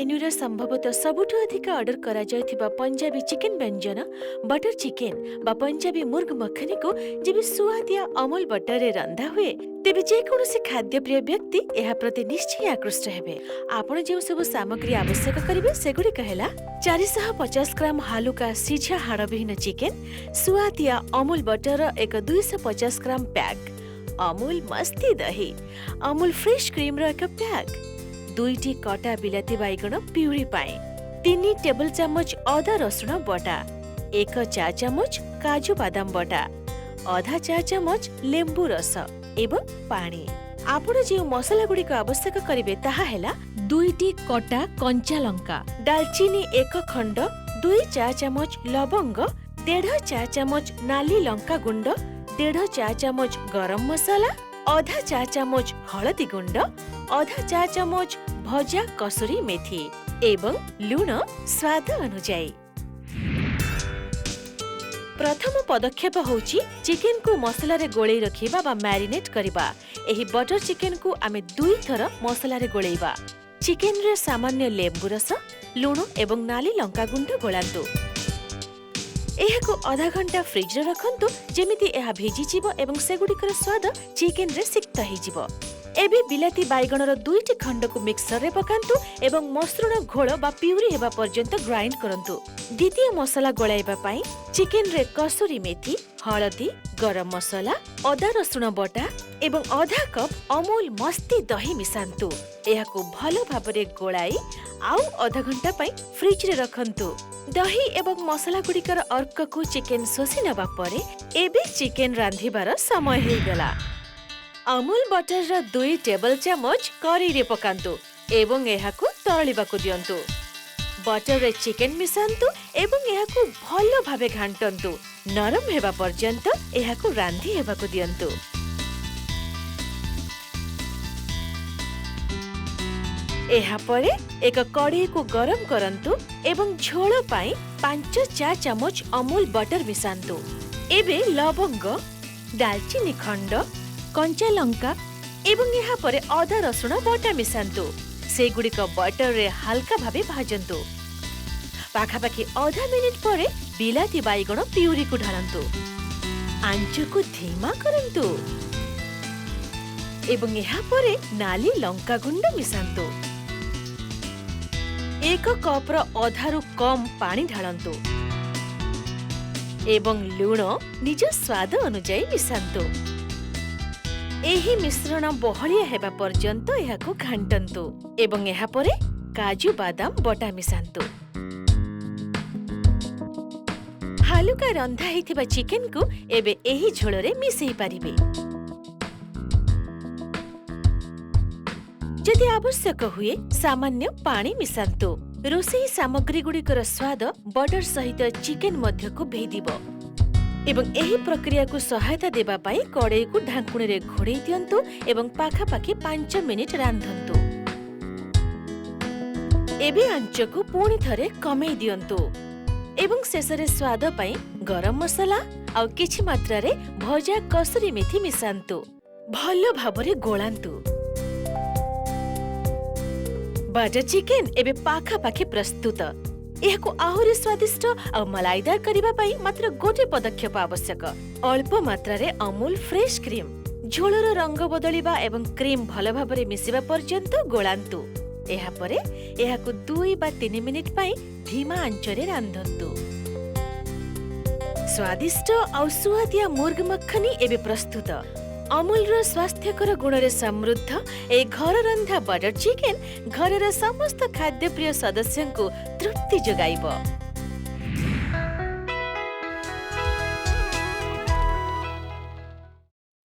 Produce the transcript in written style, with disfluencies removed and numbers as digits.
ମେନ୍ୟୁର ସମ୍ଭବତଃ ସବୁଠୁ ଅଧିକ ଅର୍ଡର କରାଯାଉଥିବା ପଞ୍ଜାବୀ ଚିକେନ୍ ବ୍ୟଞ୍ଜନ ବଟର ଚିକେନ୍ ବା ପଞ୍ଜାବୀ ମୁର୍ଗ ମଖନୀକୁ ଯେବେ ସୁଆଦିଆ ଅମୁଲ ବଟରରେ ରନ୍ଧା ହୁଏ, ତେବେ ଯେକୌଣସି ଖାଦ୍ୟପ୍ରିୟ ବ୍ୟକ୍ତି ଏହା ପ୍ରତି ନିଶ୍ଚୟ ଆକୃଷ୍ଟ ହେବେ। ଆପଣ ଯେଉଁ ସବୁ ସାମଗ୍ରୀ ଆବଶ୍ୟକ କରିବେ, ସେଗୁଡ଼ିକ ହେଲା 450 ଗ୍ରାମ ହାଲୁକା ସିଝା ହାଡ଼ବିହୀନ ଚିକେନ୍, ସୁଆଦିଆ ଅମୁଲ ବଟରର ଏକ 250 ଗ୍ରାମ ପ୍ୟାକ୍, ଅମୁଲ ମସ୍ତି ଦହି, ଅମୁଲ ଫ୍ରେଶ୍ କ୍ରିମ୍ର ଏକ ପ୍ୟାକ୍, ଦୁଇଟି କଟା ବିଲାତି ବାଇଗଣ ପିଉରି ପାଇଁ, 3 ଟେବୁଲ ଚାମଚ ଅଦା ରସୁଣ ବଟା, 1 ଚା ଚାମଚ କାଜୁ ବାଦାମ ବଟା, ଅଧା ଚା ଚାମଚ ଲେମ୍ବୁ ରସ ଏବଂ ପାଣି। ଆପଣ ଯେଉଁ ମସଲାଗୁଡ଼ିକ ଆବଶ୍ୟକ କରିବେ, ତାହା ହେଲା ଦୁଇଟି କଟା କଞ୍ଚା ଲଙ୍କା, ଡାଲଚିନି ଏକ ଖଣ୍ଡ, 2 ଚା ଚାମଚ ଲବଙ୍ଗ, ଦେଢ଼ ଚା ଚାମଚ ନାଲି ଲଙ୍କା ଗୁଣ୍ଡ, ଦେଢ଼ ଚା ଚାମଚ ଗରମ ମସଲା, ଅଧା ଚା ଚାମଚ ହଳଦୀ ଗୁଣ୍ଡ, ଅଧା ଚା ଚାମଚ ଭଜା କସୁରୀ ମେଥି ଏବଂ ଲୁଣ ସ୍ୱାଦ ଅନୁଯାୟୀ। ପ୍ରଥମ ପଦକ୍ଷେପ ହେଉଛି ଚିକେନକୁ ମସଲାରେ ଗୋଳେଇ ରଖିବା ବା ମ୍ୟାରିନେଟ୍ କରିବା। ଏହି ବଟର ଚିକେନକୁ ଆମେ ଦୁଇଥର ମସଲାରେ ଗୋଳେଇବା। ଚିକେନରେ ସାମାନ୍ୟ ଲେମ୍ବୁ ରସ, ଲୁଣ ଏବଂ ନାଲି ଲଙ୍କାଗୁଣ୍ଡ ଗୋଳାନ୍ତୁ। ଏହାକୁ ଅଧା ଘଣ୍ଟା ଫ୍ରିଜରେ ରଖନ୍ତୁ, ଯେମିତି ଏହା ଭିଜିଯିବ ଏବଂ ସେଗୁଡ଼ିକର ସ୍ୱାଦ ଚିକେନରେ ସିକ୍ତ ହେଇଯିବ। ଏବେ ବିଲାତି ବାଇଗଣର ଦୁଇଟି ଖଣ୍ଡକୁ ମିକ୍ସରରେ ପକାନ୍ତୁ ଏବଂ ମସୃଣ ଘୋଳ ବା ପିଉରି ହେବା ପର୍ଯ୍ୟନ୍ତ ଗ୍ରାଇଣ୍ଡ କରନ୍ତୁ। ଦ୍ୱିତୀୟ ମସଲା ଗୋଳାଇବା ପାଇଁ ଚିକେନରେ କସୁରୀ ମେଥି, ହଳଦୀ, ଗରମ ମସଲା, ଅଦା ରସୁଣ ବଟା ଏବଂ ଅଧା କପ୍ ଅମୁଲ ମସ୍ତି ଦହି ମିଶାନ୍ତୁ। ଏହାକୁ ଭଲ ଭାବରେ ଗୋଳାଇ ଆଉ ଅଧ ଘଣ୍ଟା ପାଇଁ ଫ୍ରିଜରେ ରଖନ୍ତୁ। ଦହି ଏବଂ ମସଲାଗୁଡ଼ିକର ଅର୍କକୁ ଚିକେନ ଶୋଷି ନେବା ପରେ ଏବେ ଚିକେନ ରାନ୍ଧିବାର ସମୟ ହେଇଗଲା। ଅମୁଲ ବଟରର 2 ଟେବଲ ଚାମଚ କରେଇରେ ପକାନ୍ତୁ ଏବଂ ଏହାକୁ ତରଳିବାକୁ ଦିଅନ୍ତୁ। ବଟରରେ ଚିକେନ ମିଶାନ୍ତୁ ଏବଂ ଏହାକୁ ଭଲ ଭାବେ ଘାଣ୍ଟନ୍ତୁ। ନରମ ହେବା ପର୍ଯ୍ୟନ୍ତ ଏହାକୁ ରାନ୍ଧି ହେବାକୁ ଦିଅନ୍ତୁ। ଏହାପରେ ଏକ କଡ଼େଇକୁ ଗରମ କରନ୍ତୁ ଏବଂ ଝୋଳ ପାଇଁ 5 ଚା ଚାମଚ ଅମୁଲ ବଟର ମିଶାନ୍ତୁ। ଏବେ ଲବଙ୍ଗ, ଡାଲଚିନି ଖଣ୍ଡ, କଞ୍ଚା ଲଙ୍କା ଏବଂ ଏହାପରେ ଅଦା ରସୁଣ ବଟା ମିଶାନ୍ତୁ। ସେଗୁଡ଼ିକ ବଟରରେ ହାଲକା ଭାବେ ଭାଜନ୍ତୁ। ପାଖାପାଖି ଅଧା ମିନିଟ୍ ପରେ ବିଲାତି ବାଇଗଣ ପିଉରିକୁ ଢାଳନ୍ତୁ। ଆଞ୍ଚକୁ ଧୀମା କରନ୍ତୁ ଏବଂ ଏହାପରେ ନାଲି ଲଙ୍କା ଗୁଣ୍ଡ ମିଶାନ୍ତୁ। 1 କପ୍ର ଅଧାରୁ କମ୍ ପାଣି ଢାଳନ୍ତୁ ଏବଂ ଲୁଣ ନିଜ ସ୍ୱାଦ ଅନୁଯାୟୀ ମିଶାନ୍ତୁ। ଏହି ମିଶ୍ରଣ ବହଳିଆ ହେବା ପର୍ଯ୍ୟନ୍ତ ଏହାକୁ ଘାଣ୍ଟନ୍ତୁ ଏବଂ ଏହାପରେ କାଜୁ ବାଦାମ ବଟା ମିଶାନ୍ତୁ। ହାଲୁକା ରନ୍ଧା ହେଇଥିବା ଚିକେନକୁ ଏବେ ଏହି ଝୋଳରେ ମିଶେଇ ପାରିବେ। ଯଦି ଆବଶ୍ୟକ ହୁଏ, ସାମାନ୍ୟ ପାଣି ମିଶାନ୍ତୁ। ରୋଷେଇ ସାମଗ୍ରୀଗୁଡ଼ିକର ସ୍ୱାଦ ବଟର ସହିତ ଚିକେନ ମଧ୍ୟକୁ ଭେଦିବ ଏବଂ ଏହି ପ୍ରକ୍ରିୟାକୁ ସହାୟତା ଦେବା ପାଇଁ କଡ଼େଇକୁ ଢାଙ୍କୁଣୀରେ ଘୋଡ଼େଇ ଦିଅନ୍ତୁ ଏବଂ ପାଖାପାଖି 5 ମିନିଟ୍ ରାନ୍ଧନ୍ତୁ। ଏବେ ଆଞ୍ଚକୁ ପୁଣି ଥରେ କମେଇ ଦିଅନ୍ତୁ ଏବଂ ଶେଷରେ ସ୍ୱାଦ ପାଇଁ ଗରମ ମସଲା ଆଉ କିଛି ମାତ୍ରାରେ ଭଜା କସୁରୀ ମେଥି ମିଶାନ୍ତୁ। ଭଲ ଭାବରେ ଗୋଳାନ୍ତୁ। ବଟର ଚିକେନ ଏବେ ପାଖାପାଖି ପ୍ରସ୍ତୁତ। ଏହାକୁ ଆହୁରି ସ୍ୱାଦିଷ୍ଟ ଆଉ ମଲାଇଦାର କରିବା ପାଇଁ ମାତ୍ର ଗୋଟିଏ ପଦକ୍ଷେପ ଆବଶ୍ୟକ, ଅଳ୍ପ ମାତ୍ରାରେ ଅମୁଲ ଫ୍ରେଶ୍ କ୍ରିମ୍। ଝୋଳର ରଙ୍ଗ ବଦଳିବା ଏବଂ କ୍ରିମ୍ ଭଲ ଭାବରେ ମିଶିବା ପର୍ଯ୍ୟନ୍ତ ଗୋଳାନ୍ତୁ। ଏହାପରେ ଏହାକୁ 2 ବା 3 ମିନିଟ୍ ପାଇଁ ଧୀମା ଆଞ୍ଚରେ ରାନ୍ଧନ୍ତୁ। ସ୍ୱାଦିଷ୍ଟ ଆଉ ସୁଆଦିଆ ମୁର୍ଗ ମଖନୀ ଏବେ ପ୍ରସ୍ତୁତ। ଅମୁଲର ସ୍ୱାସ୍ଥ୍ୟକର ଗୁଣରେ ସମୃଦ୍ଧ ଏହି ଘର ରନ୍ଧା ବଟର ଚିକେନ ଘରର ସମସ୍ତ ଖାଦ୍ୟପ୍ରିୟ ସଦସ୍ୟଙ୍କୁ ତୃପ୍ତି ଯୋଗାଇବ।